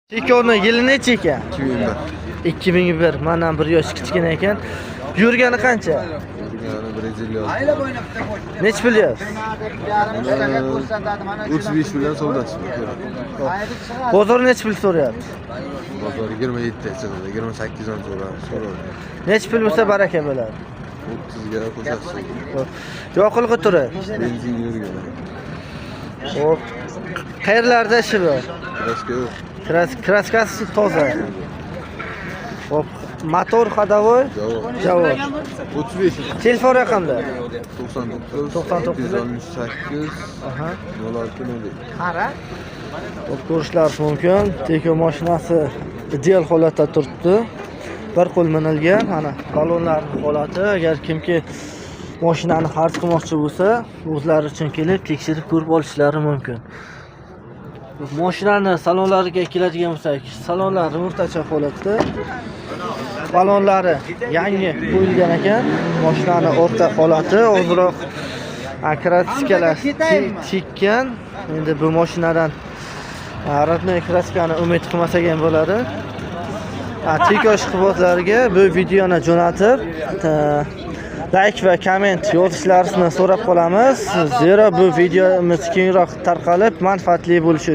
Tekoni yili necha ekan? 2001. 2001. Mandan bir yosh kichkina ekan. Yurgani qancha? Yurgani 156. Nechi pul yuz? 35 million savdosi. Bozor nechi pul so'rayapti? Bozor 27 aytsa, 28 ham so'radi. So'radi. Nechi pul bo'lsa baraka bo'ladi. 30 ga qo'shasiz. Xo'p. Yoqilg'i turi. Benzin yurgan. Xo'p. Qayerlarda ishi bor? Kraska yo'q. Kraskasi toza. Xo'p, motor ходовой? Javob. Javob. 35. Telefon raqamlar. 99 99 768 Aha. 06 01. Xo'p, ko'rishlaringiz mumkin. Teko mashinasi ideal holatda turibdi. Bir qo'l minilgan, mana balonlarning holati. Agar kimki mashinani xarid qilmoqchi bo'lsa, o'zlari uchun kelib tekshirib ko'rib olishlari mumkin. Mashinani salonlariga keladigan bo'lsak, salonlari o'rtacha holatda. Balonlari yangi qo'yilgan ekan. Mashinani o'rta holati ozroq kraskalar tekkan. Endi bu mashinadan родной kraskani umid qilmasak ham bo'ladi. Teko ishqibozlariga bu videoni jo'natib, layk va komment yozishlarini so'rab qolamiz. Zero bu videomiz kengroq tarqalib, manfaatli bo'lishi.